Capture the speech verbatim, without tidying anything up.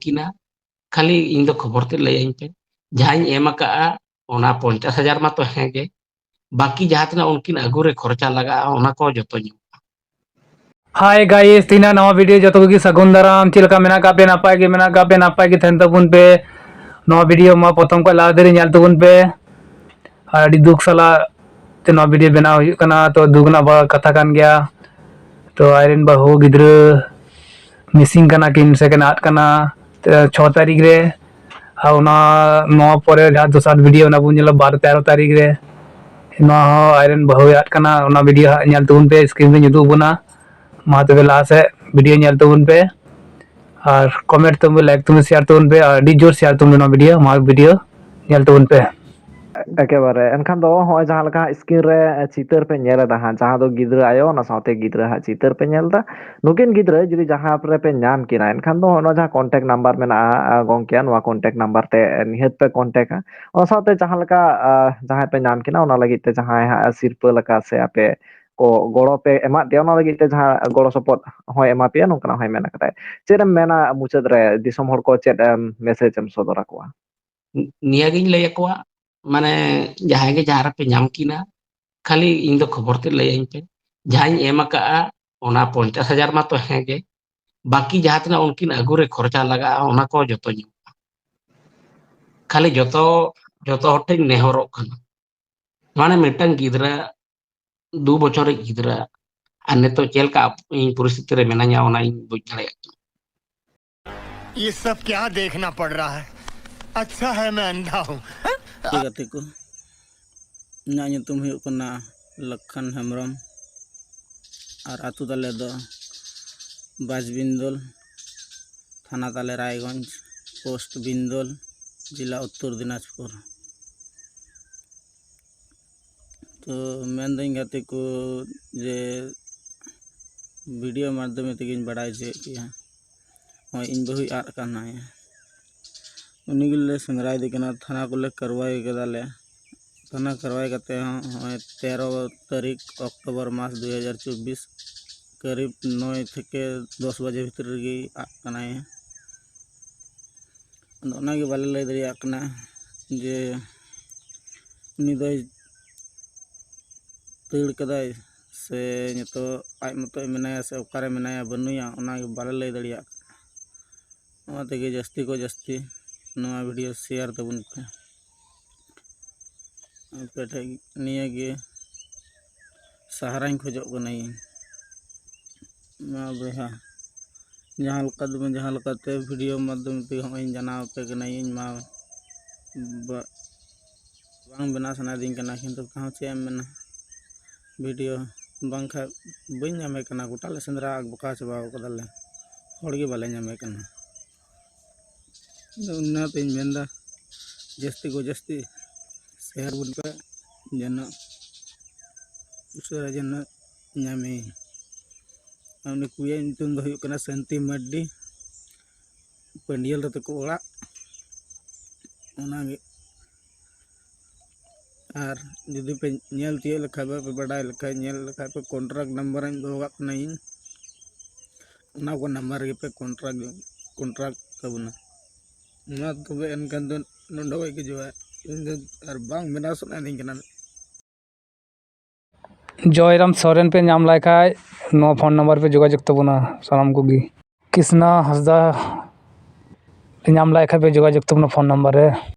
ᱠᱤᱱᱟ, ᱠᱷᱟᱹᱞᱤ ᱤᱧ ᱫᱚ ᱠᱷᱚᱵᱚᱨ ᱛᱮᱫ ᱞᱟᱹᱭᱟᱹᱧ ᱯᱮ᱾ ᱡᱟᱦᱟᱸᱧ ᱮᱢ ᱟᱠᱟᱫᱼᱟ, ᱚᱱᱟ ᱯᱚᱧᱪᱟᱥ ᱦᱟᱡᱟᱨ ᱢᱟᱛᱚ ᱦᱮᱸ ᱜᱮ, ᱵᱟᱹᱠᱤ ᱡᱟᱦᱟᱸ ᱛᱤᱱᱟᱹᱜ ᱩᱱᱠᱤᱱ ᱟᱹᱜᱩ ᱨᱮ ᱠᱷᱚᱨᱪᱟ ᱞᱟᱜᱟᱜᱼᱟ, ᱚᱱᱟ ᱠᱚ ᱡᱚᱛᱚ ᱧᱟᱢᱚᱜᱼᱟ᱾ Hi guys, ᱛᱤᱦᱤᱧᱟᱜ ᱱᱟᱣᱟ ᱵᱷᱤᱰᱤᱭᱳ ᱡᱚᱛᱚ ᱠᱚᱜᱮ ᱥᱟᱹᱜᱩᱱ ᱫᱟᱨᱟᱢ᱾ ᱪᱮᱫ ᱞᱮᱠᱟ ᱢᱮᱱᱟᱜ ᱟᱠᱟᱫ ᱯᱮ? ᱱᱟᱯᱟᱭ ᱜᱮ ᱢᱮᱱᱟᱜ ᱟᱠᱟᱫ ᱯᱮ? ᱱᱟᱯᱟᱭ ᱜᱮ ᱛᱟᱦᱮᱱ ᱛᱟᱵᱚᱱ ᱯᱮ᱾ ᱱᱚᱣᱟ ᱵᱷᱤᱰᱤᱭᱳ ᱢᱟ ᱯᱨᱚᱛᱷᱚᱢ ᱠᱷᱚᱱ ᱞᱟᱦᱟ ᱫᱷᱟᱹᱨᱤᱡ ᱧᱮᱞ ᱛᱟᱵᱚᱱ ᱯᱮ᱾ ᱟᱨ ᱟᱹᱰᱤ ᱫᱩᱠ ᱥᱟᱞᱟᱜ ᱛᱮ ᱱᱚᱣᱟ ᱵᱷᱤᱰᱤᱭᱳ ᱵᱮᱱᱟᱣ ᱦᱩᱭᱩᱜ ᱠᱟᱱᱟ, ᱛᱚ ᱫᱩᱠ ᱨᱮᱱᱟᱜ ᱵᱟ-, ᱠᱟᱛᱷᱟ ᱠᱟᱱ ᱜᱮᱭᱟ᱾ ᱛᱚ ᱟᱡᱨᱮᱱ ᱵᱟᱹᱦᱩ ᱜᱤᱫᱽᱨᱟᱹ missing ᱠᱟᱱᱟ ᱠᱤᱱ ᱥᱮ ᱠᱤᱱ ᱟᱫ ᱠᱟᱱᱟ, ᱛᱚ ᱪᱷᱚ ᱛᱟᱹᱨᱤᱠᱷ ᱨᱮ᱾ ᱟᱨ ᱚᱱᱟ, ᱱᱚᱣᱟ ᱯᱚᱨᱮ ᱡᱟᱦᱟᱸ ᱫᱚᱥᱟᱨ ᱵᱷᱤᱰᱤᱭᱳ ᱚᱱᱟ ᱵᱚᱱ ᱧᱮᱞᱟ ᱵᱟᱨᱚ ᱛᱮᱨᱚ ᱛᱟᱹᱨᱤᱠᱷ ᱨᱮ᱾ ᱱᱚᱣᱟ ᱦᱚᱸ ᱟᱡᱨᱮᱱ ᱵᱟᱹᱦᱩᱭ ᱟᱫ ᱠᱟᱱᱟ, ᱚᱱᱟ ᱵᱷᱤᱰᱤᱭᱳ ᱦᱟᱸᱜ ᱧᱮᱞ ᱛᱟᱵᱚᱱ ᱯᱮ, screen ᱨᱮ ᱧᱩᱫᱩᱜ ᱵᱚᱱᱟ᱾ ᱢᱟ ᱛᱚᱵᱮ ᱞᱟᱦᱟ ᱥᱮᱫ ᱵᱷᱤᱰᱤᱭᱳ ᱧᱮᱞ ᱛᱟᱵᱚᱱ ᱯᱮ, ᱟᱨ comment ᱛᱟᱵᱚᱱ ᱯᱮ, like ᱛᱟᱵᱚᱱ ᱯᱮ, share ᱛᱟᱵᱚᱱ ᱯᱮ, ᱟᱨ ᱟᱹᱰᱤ ᱡᱳᱨ share ᱛᱟᱵᱚᱱ ᱯᱮ ᱱᱚᱣᱟ ᱵᱷᱤᱰᱤᱭᱳ, ᱢᱟ ᱵᱷᱤᱰᱤᱭᱳ ᱧᱮᱞ ᱛᱟᱵᱚᱱ ᱯᱮ᱾ ᱮᱠᱮᱵᱟᱨᱮ᱾ ᱮᱱᱠᱷᱟᱱ ᱫᱚ ᱦᱚᱸᱜᱼᱚᱭ ᱡᱟᱦᱟᱸ ᱞᱮᱠᱟ ᱦᱟᱸᱜ screen ᱨᱮ, ᱮ, ᱪᱤᱛᱟᱹᱨ ᱯᱮ ᱧᱮᱞ ᱮᱫᱟ ᱦᱟᱸᱜ, ᱡᱟᱦᱟᱸ ᱫᱚ ᱜᱤᱫᱽᱨᱟᱹ ᱟᱭᱳ, ᱚᱱᱟ ᱥᱟᱶᱛᱮ ᱜᱤᱫᱽᱨᱟᱹ ᱦᱟᱸᱜ ᱪᱤᱛᱟᱹᱨ ᱯᱮ ᱧᱮᱞ ᱮᱫᱟ, ᱱᱩᱠᱤᱱ ᱜᱤᱫᱽᱨᱟᱹ ᱡᱩᱫᱤ ᱡᱟᱦᱟᱸ ᱨᱮᱯᱮ ᱧᱟᱢ ᱠᱤᱱᱟ, ᱮᱱᱠᱷᱟᱱ ᱫᱚ ᱱᱚᱜᱼᱚ ᱱᱚᱣᱟ ᱡᱟᱦᱟᱸ contact number ᱢᱮᱱᱟᱜᱼᱟ, ᱟ, ᱜᱚᱝᱠᱮ, ᱱᱚᱣᱟ contact number ᱛᱮ ᱱᱤᱦᱟᱹᱛ ᱯᱮ contact-ᱟ᱾ ᱚᱱᱟ ᱥᱟᱶᱛᱮ ᱡᱟᱦᱟᱸ ᱞᱮᱠᱟ, ᱟ, ᱡᱟᱦᱟᱸᱭ ᱯᱮ ᱧᱟᱢ ᱠᱤᱱᱟ, ᱚᱱᱟ ᱞᱟᱹᱜᱤᱫ ᱛᱮ ᱡᱟᱦᱟᱸᱭ ᱦᱟᱸᱜ ᱥᱤᱨᱯᱟᱹ ᱞᱮᱠᱟ ᱥᱮ ᱟᱯᱮ ᱠᱚ ᱜᱚᱲᱚ ᱯᱮ ᱮᱢᱟᱫ ᱯᱮᱭᱟ, ᱚᱱᱟ ᱞᱟᱹᱜᱤᱫ ᱛᱮ ᱡᱟᱦᱟᱸ ᱜᱚᱲᱚ ᱥᱚᱯᱚᱦᱚᱫ ᱦᱚᱸᱭ ᱮᱢᱟ ᱯᱮᱭᱟ, ᱱᱚᱝᱠᱟᱱᱟᱜ ᱦᱚᱸᱭ ᱢᱮᱱ ᱟᱠᱟᱫᱟᱭ᱾ ᱪᱮᱫ ᱮᱢ ᱢᱮᱱᱟ ᱢᱩᱪᱟᱹᱫ ᱨᱮ, ᱫᱤᱥᱚᱢ ᱦᱚᱲ ᱠᱚ ᱪᱮᱫ ᱮᱢ message ᱮᱢ ᱥᱚᱫᱚᱨ ᱟᱠᱚᱣᱟ? ᱱᱤᱭᱟᱹᱜᱤᱧ ᱞᱟᱹᱭ ᱟᱠᱚᱣᱟ, ᱢᱟᱱᱮ, ᱡᱟᱦᱟᱸᱭ ᱜᱮ ᱡᱟᱦᱟᱸ ᱨᱮᱯᱮ ᱧᱟᱢ ᱠᱤᱱᱟ, ᱠᱷᱟᱹᱞᱤ ᱤᱧ ᱫᱚ ᱠᱷᱚᱵᱚᱨ ᱛᱮᱫ ᱞᱟᱹᱭᱟᱹᱧ ᱯᱮ᱾ ᱡᱟᱦᱟᱸᱧ ᱮᱢ ᱟᱠᱟᱫᱼᱟ, ᱚᱱᱟ ᱯᱚᱧᱪᱟᱥ ᱦᱟᱡᱟᱨ ᱢᱟᱛᱚ ᱦᱮᱸ ᱜᱮ, ᱵᱟᱹᱠᱤ ᱡᱟᱦᱟᱸ ᱛᱤᱱᱟᱹᱜ ᱩᱱᱠᱤᱱ ᱟᱹᱜᱩ ᱨᱮ ᱠᱷᱚᱨᱪᱟ ᱞᱟᱜᱟᱜᱼᱟ, ᱚᱱᱟ ᱠᱚ ᱡᱚᱛᱚ ᱧᱟᱢᱚᱜᱼᱟ᱾ ᱠᱷᱟᱹᱞᱤ ᱡᱚᱛᱚ, ᱡᱚᱛᱚ ᱦᱚᱲ ᱴᱷᱮᱱ ᱱᱮᱦᱚᱨᱚᱜ ᱠᱟᱱᱟ, ᱢᱟᱱᱮ, ᱢᱤᱫᱴᱟᱝ ᱜᱤᱫᱽᱨᱟᱹ, ᱫᱩ ᱵᱚᱪᱷᱚᱨᱤᱡ ᱜᱤᱫᱽᱨᱟᱹ, ᱟᱨ ᱱᱤᱛᱚᱜ ᱪᱮᱫ ᱞᱮᱠᱟ ᱤᱧ ᱯᱚᱨᱤᱥᱛᱷᱤᱛᱤ ᱨᱮ ᱢᱮᱱᱟᱹᱧᱟ, ᱚᱱᱟ ᱤᱧ ᱵᱩᱡᱽ ᱫᱟᱲᱮᱭᱟᱜ ᱠᱟᱱᱟ᱾ ये सब क्या देखना पड़ रहा है? अच्छा है मैं अंधा हूँ। ᱜᱟᱛᱮ ᱠᱚ, ᱤᱧᱟᱹᱜ ᱧᱩᱛᱩᱢ ᱦᱩᱭᱩᱜ ᱠᱟᱱᱟ ᱞᱚᱠᱠᱷᱚᱱ ᱦᱮᱢᱵᱨᱚᱢ᱾ ᱟᱨ ᱟᱹᱛᱩ ᱛᱟᱞᱮ ᱫᱚ ᱵᱟᱡᱽᱵᱤᱱᱫᱚᱞ, ᱛᱷᱟᱱᱟ ᱛᱟᱞᱮ ᱨᱟᱭᱜᱚᱸᱡᱽ, ᱯᱳᱥᱴ ᱵᱤᱱᱫᱚᱞ, ᱡᱮᱞᱟ ᱩᱛᱛᱚᱨ ᱫᱤᱱᱟᱡᱽᱯᱩᱨ᱾ ᱛᱚ ᱢᱮᱱᱫᱟᱹᱧ ᱜᱟᱛᱮ ᱠᱚ, ᱡᱮ ᱵᱷᱤᱰᱤᱭᱳ ᱢᱟᱫᱽᱫᱷᱚᱢᱮ ᱛᱮᱜᱮᱧ ᱵᱟᱲᱟᱭ ᱦᱚᱪᱚᱭᱮᱫ ᱯᱮᱭᱟ᱾ ᱱᱚᱜᱼᱚᱭ ᱤᱧ ᱵᱟᱹᱦᱩᱭ ᱟᱫ ᱠᱟᱱᱟᱭ, ᱩᱱᱤ ᱜᱮᱞᱮ ᱥᱮᱸᱫᱽᱨᱟᱭᱮᱫᱮ ᱠᱟᱱᱟ᱾ ᱛᱷᱟᱱᱟ ᱠᱚᱞᱮ ᱠᱟᱨᱣᱟᱭ ᱠᱟᱫᱟᱞᱮ, ᱛᱷᱟᱱᱟ ᱠᱟᱨᱣᱟᱭ ᱠᱟᱛᱮ ᱦᱚᱸ ᱱᱚᱜᱼᱚᱭ ᱛᱮᱨᱚ ᱛᱟᱹᱨᱤᱠᱷ ᱚᱠᱴᱳᱵᱚᱨ ᱢᱟᱥ ᱫᱩ ᱦᱟᱡᱟᱨ ᱪᱚᱵᱵᱤᱥ ᱠᱟᱹᱨᱤᱵ ᱱᱚᱭ ᱛᱷᱮᱠᱮ ᱫᱚᱥ ᱵᱟᱡᱮ ᱵᱷᱤᱛᱨᱤ ᱨᱮᱜᱮ ᱟᱫ ᱠᱟᱱᱟᱭ᱾ ᱟᱫᱚ ᱚᱱᱟᱜᱮ ᱵᱟᱞᱮ ᱞᱟᱹᱭ ᱫᱟᱲᱮᱭᱟᱜ ᱠᱟᱱᱟ ᱡᱮ ᱩᱱᱤ ᱫᱚᱭ ᱫᱟᱹᱲ ᱠᱟᱫᱟᱭ ᱥᱮ ᱱᱤᱛᱚᱜ ᱟᱡ ᱢᱚᱛᱚᱡ ᱢᱮᱱᱟᱭᱟ ᱥᱮ ᱚᱠᱟᱨᱮ ᱢᱮᱱᱟᱭᱟ ᱵᱟᱹᱱᱩᱭᱟ, ᱚᱱᱟᱜᱮ ᱵᱟᱞᱮ ᱞᱟᱹᱭ ᱫᱟᱲᱮᱭᱟᱜ ᱠᱟᱱᱟ᱾ ᱚᱱᱟ ᱛᱮᱜᱮ ᱡᱟᱹᱥᱛᱤ ᱠᱚ ᱡᱟᱹᱥᱛᱤ ᱱᱚᱣᱟ ᱵᱷᱤᱰᱤᱭᱳ ᱥᱮᱭᱟᱨ ᱛᱟᱵᱚᱱ ᱯᱮ᱾ ᱟᱯᱮ ᱴᱷᱮᱱ ᱱᱤᱭᱟᱹᱜᱮ ᱥᱟᱦᱟᱨᱟᱧ ᱠᱷᱚᱡᱚᱜ ᱠᱟᱹᱱᱟᱹᱧ᱾ ᱢᱟ ᱵᱚᱭᱦᱟ, ᱡᱟᱦᱟᱸ ᱞᱮᱠᱟ ᱛᱮᱵᱚᱱ, ᱡᱟᱦᱟᱸ ᱞᱮᱠᱟᱛᱮ ᱵᱷᱤᱰᱤᱭᱳ ᱢᱟᱫᱽᱫᱷᱚᱢ ᱛᱮᱜᱮ ᱦᱚᱸᱜᱼᱚᱭ ᱤᱧ ᱡᱟᱱᱟᱣ ᱟᱯᱮ ᱠᱟᱹᱱᱟᱹᱧ, ᱤᱧ ᱢᱟ ᱵᱟ-, ᱵᱟᱝ ᱵᱮᱱᱟᱣ ᱥᱟᱱᱟᱭᱮᱫᱤᱧ ᱠᱟᱱᱟ, ᱠᱤᱱᱛᱩ ᱛᱟᱦᱚᱸ ᱪᱮᱫ ᱮᱢ ᱢᱮᱱᱟ, ᱵᱷᱤᱰᱤᱭᱳ ᱵᱟᱝᱠᱷᱟᱡ ᱵᱟᱹᱧ ᱧᱟᱢᱮ ᱠᱟᱱᱟ᱾ ᱜᱚᱴᱟ ᱞᱮ ᱥᱮᱸᱫᱽᱨᱟ ᱵᱚᱠᱟ ᱪᱟᱵᱟᱣ ᱠᱟᱫᱟᱞᱮ, ᱦᱚᱲ ᱜᱮ ᱵᱟᱞᱮ ᱧᱟᱢᱮ ᱠᱟᱱᱟ᱾ ᱟᱫᱚ ᱚᱱᱟᱛᱤᱧ ᱢᱮᱱᱫᱟ, ᱡᱟᱹᱥᱛᱤ ᱠᱚ ᱡᱟᱹᱥᱛᱤ ᱥᱮᱭᱟᱨ ᱵᱚᱱ ᱯᱮ, ᱡᱮᱱᱚ ᱩᱥᱟᱹᱨᱟ ᱡᱮᱱᱚ ᱧᱟᱢᱮ᱾ ᱟᱨ ᱩᱱᱤ ᱠᱩᱲᱤᱭᱟᱜ ᱧᱩᱛᱩᱢ ᱫᱚ ᱦᱩᱭᱩᱜ ᱠᱟᱱᱟ ᱥᱟᱱᱛᱤ ᱢᱟᱨᱰᱤ, ᱯᱟᱹᱱᱰᱤᱭᱟᱹᱞ ᱨᱮ ᱛᱟᱠᱚ ᱚᱲᱟᱜ᱾ ᱚᱱᱟᱜᱮ᱾ ᱟᱨ ᱡᱩᱫᱤ ᱯᱮ ᱧᱮᱞ ᱛᱤᱭᱳᱜ ᱞᱮᱠᱷᱟᱡ, ᱵᱟᱯᱮ ᱵᱟᱰᱟᱭ ᱞᱮᱠᱷᱟᱡ, ᱧᱮᱞ ᱞᱮᱠᱷᱟᱡ ᱯᱮ, ᱠᱚᱱᱴᱨᱟᱠᱴ ᱱᱟᱢᱵᱟᱨ ᱤᱧ ᱫᱚᱦᱚ ᱠᱟᱜ ᱠᱟᱱᱟ ᱤᱧ, ᱚᱱᱟ ᱠᱚ ᱱᱟᱢᱵᱟᱨ ᱨᱮᱜᱮ ᱯᱮ ᱠᱚᱱᱴᱨᱟᱠᱴ, ᱠᱚᱱᱴᱨᱟᱠᱴ ᱛᱟᱵᱚᱱᱟ᱾ ᱢᱟ ᱛᱚᱵᱮ ᱮᱱᱠᱷᱟᱱ ᱫᱚ ᱱᱚᱰᱮ ᱠᱷᱚᱡ ᱜᱮ ᱡᱚᱦᱟᱨ᱾ ᱤᱧ ᱫᱚ ᱟᱨ ᱵᱟᱝ ᱵᱮᱱᱟᱣ ᱥᱟᱱᱟᱭᱤᱫᱤᱧ ᱠᱟᱱᱟ᱾ ᱡᱚᱭᱨᱟᱢ ᱥᱚᱨᱮᱱ ᱯᱮ ᱧᱟᱢ ᱞᱟᱭ ᱠᱷᱟᱡ, ᱱᱚᱣᱟ ᱯᱷᱳᱱ ᱱᱟᱢᱵᱟᱨ ᱯᱮ ᱡᱳᱜᱟᱡᱳᱜᱽ ᱛᱟᱵᱚᱱᱟ ᱥᱟᱱᱟᱢ ᱠᱚᱜᱮ᱾ ᱠᱨᱤᱥᱱᱟ ᱦᱟᱸᱥᱫᱟ ᱯᱮ ᱧᱟᱢ ᱞᱟᱭ ᱠᱷᱟᱡ ᱯᱮ ᱡᱳᱜᱟᱡᱳᱜᱽ ᱛᱟᱵᱚᱱᱟ ᱯᱷᱳᱱ ᱱᱟᱢᱵᱟᱨ ᱨᱮ᱾